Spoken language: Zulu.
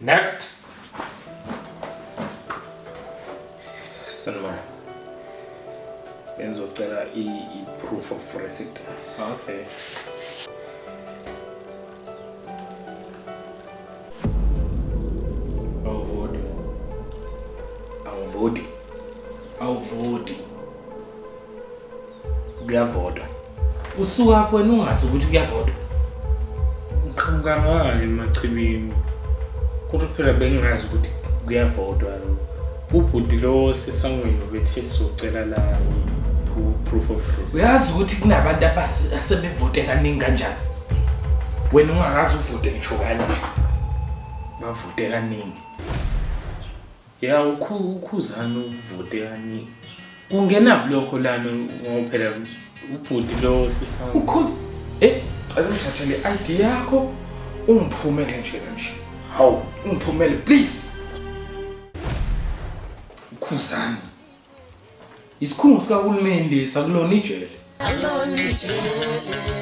Next. Sanibona. Bengizocela i-proof of residence. Okay. Awuvoti. Awuvoti. Awuvoti. Kuyavotwa. Usuka wena ungazi ukuthi kuyavotwa. Ngiqhamuka ngayo emachibini. Kodwa phela bengingazi ukuthi kuyavotwa lokho. Ubhuti lo osesangweni ubethe socela la proof of residence. Uyazi ukuthi kunabantu asebevote kaningi kanjani? Wena ungakaze uvote ngisho kanye nje. Bavote kaningi. Ya ukhuzani uvote kaningi. Kungena lokho lana ngoba phela ubhuti lo sisangweni. Ukhuza eh cela ungithathele i-ID yakho ungiphumele nje kanje. Hawu, ungiphumele please. Ukhuzani. Isikhungo sikahulumeni lesi akulona ijele. Akulona ijele.